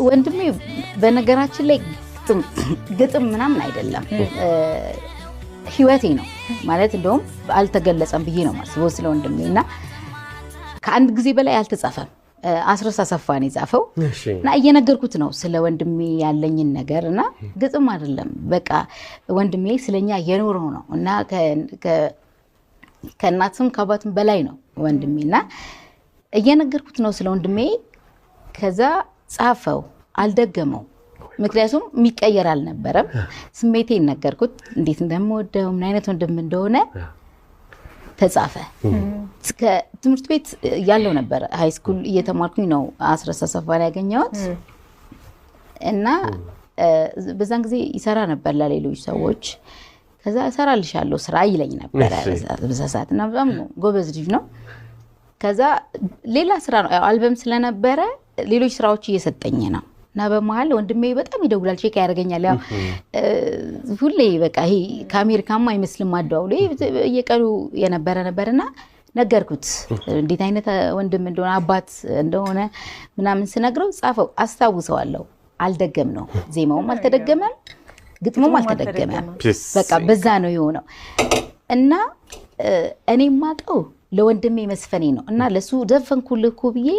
ወንድሜ በነገራችን ላይ ግጥም ምናምን አይደለም፣ ህይወቴ ነው ማለት እንደውም አልተገለጸም ብዬ ነው የማስበው ስለ ወንድሜ። እና ከአንድ ጊዜ በላይ አልተጻፈም። አስረስ አሰፋ ነው የጻፈው እና እየነገርኩት ነው ስለ ወንድሜ ያለኝን ነገር። እና ግጥም አይደለም፣ በቃ ወንድሜ ስለኛ የኖረው ነው እና ከእናትም ከአባትም በላይ ነው ወንድሜ። እና እየነገርኩት ነው ስለ ወንድሜ። ከዛ ጻፈው፣ አልደገመው። ምክንያቱም የሚቀየር አልነበረም። ስሜቴን ነገርኩት፣ እንዴት እንደምወደው፣ ምን አይነት ወንድም እንደሆነ። ተጻፈ። ትምህርት ቤት ያለው ነበረ፣ high school እየተማርኩኝ ነው አስረስ አሰፋን ያገኘሁት። እና በዛን ጊዜ ይሰራ ነበር ለሌሎች ሰዎች። ከዛ እሰራልሻለሁ ስራ ይለኝ ነበረ በዛ ሰዓት እና በጣም ጎበዝ ልጅ ነው። ከዛ ሌላ ስራ ነው፣ ያው አልበም ስለነበረ ሌሎች ስራዎች እየሰጠኝ ነው። እና በመሀል ወንድሜ በጣም ይደውላል፣ check ያደርገኛል። ያው ሁሌ በቃ ይሄ ከአሜሪካማ አይመስልም አደዋውሎ እየቀኑ የነበረ ነበርና ነገርኩት እንዴት አይነት ወንድም እንደሆነ፣ አባት እንደሆነ ምናምን ስነግረው ጻፈው። አስታውሰዋለሁ። አልደገም ነው፣ ዜማውም አልተደገመም፣ ግጥሙም አልተደገመም። በቃ በዛ ነው የሆነው። እና እኔ የማውቀው ለወንድሜ መስፈኔ ነው። እና ለሱ ዘፈንኩልህ እኮ ብዬ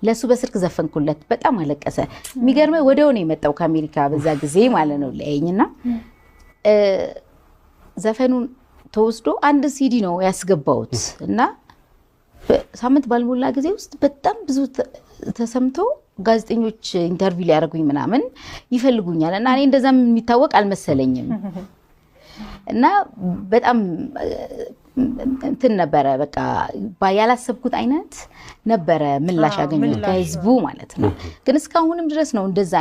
ለሱ በስልክ ዘፈንኩለት። በጣም አለቀሰ። የሚገርመው ወዲያው ነው የመጣው ከአሜሪካ በዛ ጊዜ ማለት ነው ሊያየኝና ዘፈኑን ተወስዶ አንድ ሲዲ ነው ያስገባሁት እና ሳምንት ባልሞላ ጊዜ ውስጥ በጣም ብዙ ተሰምቶ ጋዜጠኞች interview ሊያደርጉኝ ምናምን ይፈልጉኛል። እና እኔ እንደዛም የሚታወቅ አልመሰለኝም። እና በጣም እንትን ነበረ፣ በቃ ያላሰብኩት አይነት ነበረ ምላሽ ያገኘሁት ከህዝቡ ማለት ነው። ግን እስካሁንም ድረስ ነው እንደዛ።